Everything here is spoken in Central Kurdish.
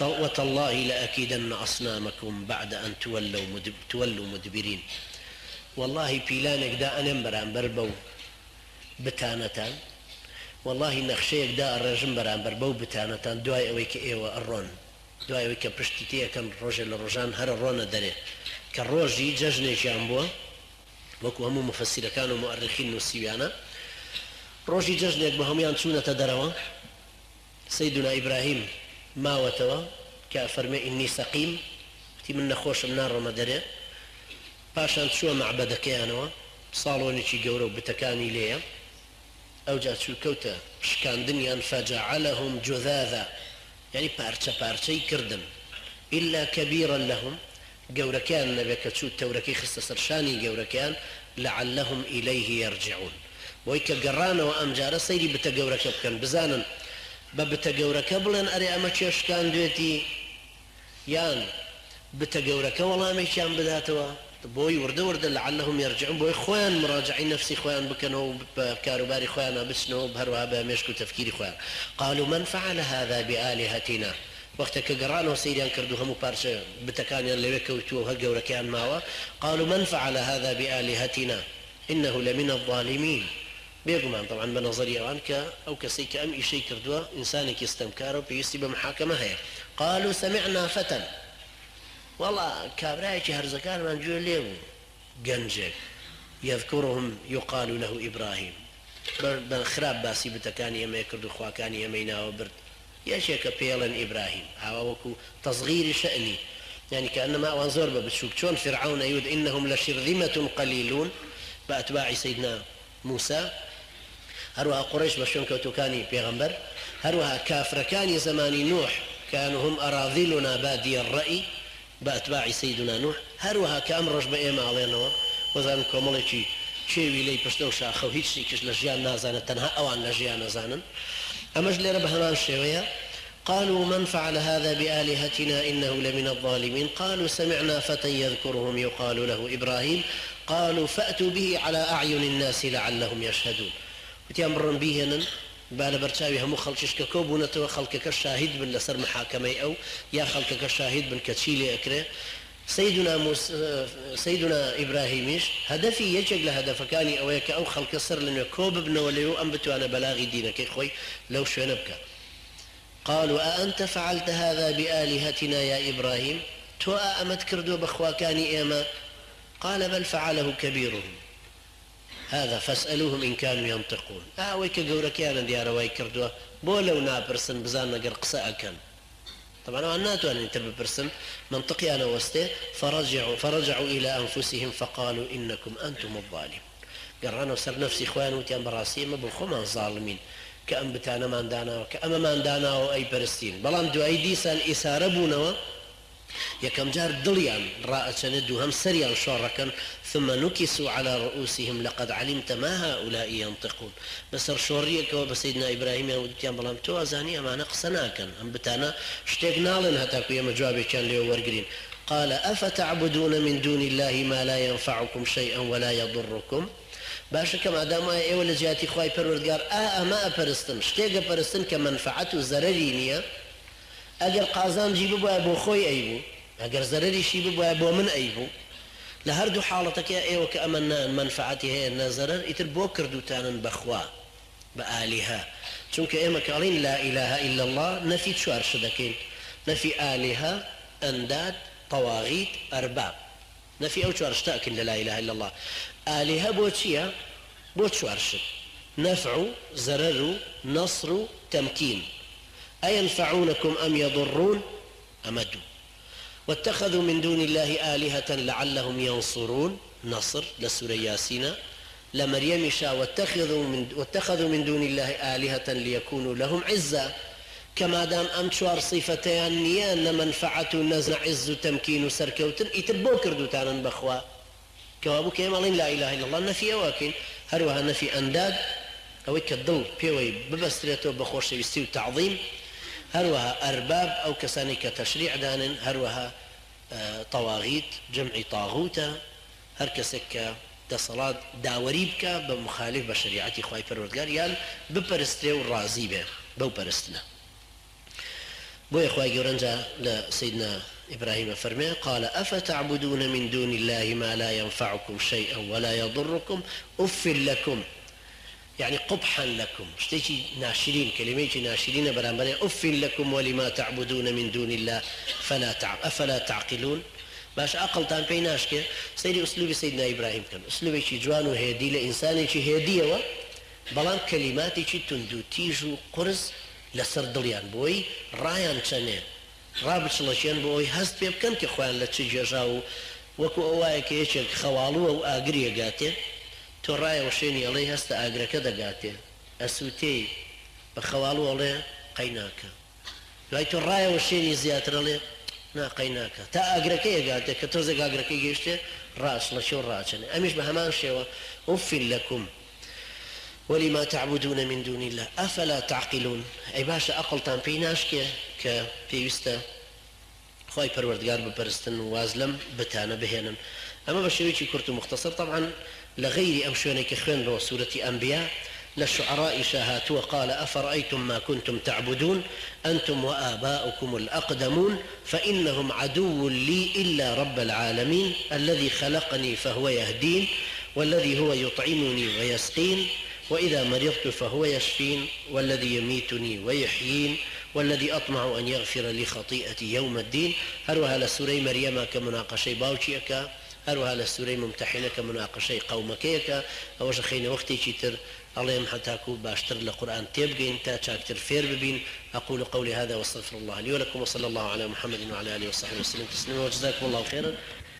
وتاللە لأکیدن اصنامکم بعد ان تولوا مدبرین وەڵاهی پیلانێک دائەنێم بەرامبەر بەو بتانەتان وەڵاهی نەخشەیەک دائەڕێژم بەرامبەر بەو بتانەتان دوای ئەوەی کە ئێوە ئەڕۆن دوای ئەوەی کە پشتی تێئەکەن ڕۆژێ لە ڕۆژان هەر ئەڕۆنە دەرێ کە ڕۆژی جەژنێکیان بووە وەکو هەموو موفەسیرەکان و موئەریخین نووسیویانە ڕۆژی جەژنێک بوو هەموویان چوونەتە دەرەوە سەیدونا ئیبراهیم ماوەتەوە کە ئەفەرموێ انی سەقیم، وتی من نەخۆشم ناڕۆمە دەرێ، پاشان چووە مەعبەدەکەیانەوە، ساڵۆنێکی گەورە و بتەکانی لێیە، ئەوجا چوو کەوتە شکاندنیان، فجعلهم جذاذا، یانی پارچە پارچەی کردن، الا کبیرا لهم، گەورەکەیان نەبێ کە چوو تەورەکەی خستە سەر شانی گەورەکەیان، لعلهم الیه یرجعون، بۆی کە گەڕانەوە ئەمجارە سەیری بتە گەورەکە بکەن بزانن بە بتە گەورەکە بڵێن ئەرێ ئەمە کێ شکاندوێتی یان بتە گەورەکە وەڵامێکیان بداتەوە بۆی وردە وردە لعلهم یرجعون بۆی خۆیان مراجەعەی نەفسی خۆیان بکەنەوە و بە کاروباری خۆیانا بچنەوە هەروەها بە مێشک و تەفکیری خۆیان قالوا من فعل هذا بآلهتنا وەختێ کە گەڕانەوە سەیریان کرد و هەموو پارچە بتەکانیان لەوێ کەوتووە و هەر گەورەکەیان ماوە، قالوا من فعل هذا بآلهتنا انه لمن الظالمین، بێگومان تەبعەن بە نەزەری ئەوان کە ئەو کەسەی کە ئەم ئیشەی کردووە ئینسانێکی ستەمکارە و پێویستی بە محاکەمە هەیە، قالوا سمعنا فتی، وەڵا کابرایەکی هەرزەکارمان گوێ لێ بوو، گەنجێک، یذکرهم یقال له ابراهیم، بە خراپ باسی بتەکانی ئێمەی کرد و خواکانی ئێمەی ناوە برد، یەکێکە پێیەڵێن ئیبراهیم ئاوا وەکو تصغیر شأنی یانی کەئەنەما ئەوان زۆر بە بچوک چۆن فیرعەون ئەیوت انهم لشرذمە قلیلون بە ئەتباعی سەیدنا موسا هەروەها قوڕەیش بە شوێنکەوتووکانی پێغەمبەر هەروەها کافرەکانی زەمانی نوح كانوا هم اراذلنا بادی الرأی بە ئەتباعی سەیدنا نوح هەروەها کە ئەمڕۆش بە ئێمە ئەڵێنەوە وەزانن کۆمەڵێکی کێوی لەی پشتە و شاخە و هیچ شتێکیش لە ژیان نازانن تەنها ئەوان لە ژیان ئەزانن ئەمەش لێرە بە هەمان شێوەیە قالوا من فعل هذا بآلهتنا انه لمن الظالمین قالوا سمعنا فتى یذکرهم یقال له ابراهیم قالوا فأتوا به على اعین الناس لعلهم یشهدون وتیان بڕۆن بیهێنن با لەبەر چاوی هەموو خەڵکیش کە کۆ بوونەتەوە خەڵکەکە شاهید بن لەسەر محاکەمەی ئەو یا خەڵکەکە شاهید بن کە چی لێ ئەکرێ سەیدونا موس سەیدونا ئیبراهیمیش هەدەفی یەکێک لە هەدەفەکانی ئەوەیە کە ئەو خەڵکە سەر لە نوێ کۆ ببنەوە لێ و ئەم بتوانێ بەلاغی دینەکەی خۆی لەو شوێنە بکا قالوا أأنت فعلت هذا بآلهتنا یا إبراهیم تۆ ئا ئەمەت کردووە بە خواکانی ئێمە قال بل فعله کبیرهم هذا فاسألوهم ان كانوا ينطقون ئا ئەوەی کە گەورەکەیانە دیارە وای کردووە بۆ لەو ناپرسن بزانن ئەگەر قسە ئەکەن طبعا ئەوان ناتوانن ئیتر بپرسن مەنتقیان ئەوەستێ فرجعوا فرجعوا الى انفسهم فقالوا انکم انتم الظالمون گەڕانەوە سەر نەفسی خۆیان وتیان بەڕاستی ئێمە بۆ خۆمان زاڵمین کە ئەم بتانەمان داناوە کە ئەمەمان داناوە و ئەیپەرستین بەڵام دوایی دیسان ئیسارە بوونەوە یەکەم جار دڵیان ڕائەچەنێ دووهەم سەریان شۆڕەکەن، ثم نکسوا علی رؤوسهم لقد علمت ما هؤلاء ینطقون، بە سەرشۆڕیەکەوە بە سەیدنا ئیبراهیمیان وت وتیان بەڵام تۆ ئەزانی ئەمانە قسە ناکەن، ئەم بتانە شتێک ناڵێن هەتاکو ئێمە جوابێکیان لێوە وەرگرین، قال افتعبدون من دون اللە ما لا ینفعکم شیئا ولا یضرکم، باشە کە مادام وایە ئێوە لە جیاتی خوای پەروەردگار ئا ئەمە ئەپەرستن، شتێک ئەپەرستن کە مەنفەعەت و زەرەری نیە، ئەگەر قازانجی ببوایە بۆ خۆی ئەیبوو، ئەگەر زەرەریشی ببوایە بۆ من ئەیبوو. لە هەردوو حاڵەتەکەیا ئێوە کە ئەمە نە مەنفەعەتی هەیە نە زەرەر، ئیتر بۆ کردووتانن بە خوا، بە ئالیهە؟ چونکە ئێمە کە ئەڵێین لا الە الا اللە نەفی چوار شت دەکەین، نەفی ئالیهە، ئەنداد، تەواغیت، ئەرباب. نەفی ئەو چوار شتە ئەکەین لە لا الە الا اللە. ئالیهە بۆ چییە؟ بۆ چوار شت، نەفع و زەرەر و نەسر و تەمکین. أينفعونكم أم يضرون ئەمە دوو. واتخذوا من دون اللە آلهة لعلهم ينصرون نصر لە سورەی یاسینە، لە مەریەمیشا واتخذوا من دون اللە آلهة ليكونوا لهم عزا کە مادام ئەم چوار سیفەتەیان نییە نە مەنفەعەت و نە عز و تەمکین و سەرکەوتن ئیتر بۆ کردووتانن بە خوا؟ کەوابوو کە ئێمە ئەڵێین لا الە الا اللە نەفی ئەوە ئەکەین، هەروەها نەفی ئەنداد، ئەوەی کە دڵ پێوەی ببەسترێتەوە بە خۆشەویستی و تەعظیم، هەروەها ئەرباب، ئەو کەسانەی کە تەشریع دانێن، هەروەها تەواغیت، جەمعی تاغوتە، هەر کەسێک کە دەسەڵات داوەری بکا بە موخالیف بە شەریعەتی خوای پەروەردگار یان بپەرسترێ و ڕازی بێ بەو پەرستنە. بۆیە خوای گەورە ئنجا لە سەیدنا ئیبراهیم ئەفەرمێ، قال افتعبدون من دون اللە ما لا ینفعکم شیئا ولا یضرکم اف لکم یەعنی قبحا لکم شتێکی ناشرین کەلیمەیەکی ناشرینە بەرامبەر اف لکم ولما تعبدون من دون اللە فلا افلا تعقلون باشە ئەقڵتان پێی ناشکێ؟ سەیری ئسلوبی سەیدنا ئیبراهیم بکەن ئسلوبێکی جوان و هێدی لە ئینسانێکی هێدیەوە بەڵام کەلیماتێکی توندوتیژ و قورس لەسەر دڵیان بۆی ڕایان چەنێ ڕابچڵەکێن بۆ ئەوەی هەست پێ بکەن کە خۆیان لە چ گێژاو و وەکو ئەو وایە کە یەکێک خەواڵووە و ئاگری ئەگاتێ تۆ ڕایەوەشێنی ئەڵێی هەستە ئاگرەکە دەگاتێ ئەسووتێی بە خەواڵوو ئەڵێ قەیناکە دوای تۆ ڕایەوەشێنی زیاتر ئەڵێ نا قەیناکە تا ئاگرەکەی ئەگاتێ کە تۆزێک ئاگرەکەی گەیشتێ ڕائەچڵەکێ و ڕائەچەنێ ئەمیش بە هەمان شێوە اف لکم ولما تعبدون من دون اللە افلا تعقلون ئەی باشە ئەقڵتان پێی ناشکێ کە پێویستە خوای پەروەردگار بپەرستن و واز لەم بتانە بهێنن ئەمە بە شێوەیەکی کورت و موختصر طبعا لە غەیری ئەم شوێنەی کە خوێندمەوە سورەتی ئەنبیا لە شوعرائیشا هاتووە قال افرأیتم ما کنتم تعبدون انتم وآباؤکم الاقدمون فانهم عدو لی الا رب العالمین الذی خلقنی فهو یهدین والذی هو یطعمنی ویسقین وإذا مرضت فهو یشفین والذی یمیتنی ویحیین والذی اطمع ان یغفر لی خطیئتی یوم الدین هەروەها لە سورەی مەریەما کە موناقەشەی باوکی ئەکا هەروەها لە سورەی ممتحنە کە موناقەشەی قەومەکەی ئەکا ئەوەش ئەخەینە وەختێکی تر ئەڵێم هەتاکو باشتر لە قورئان تێبگەین تا چاکتر فێر ببین اقول قولی هذا واستغفر الله لي ولكم وصلى الله على محمد وعلى آله وصحبه وسلم تسليما وجزاكم الله خيرا.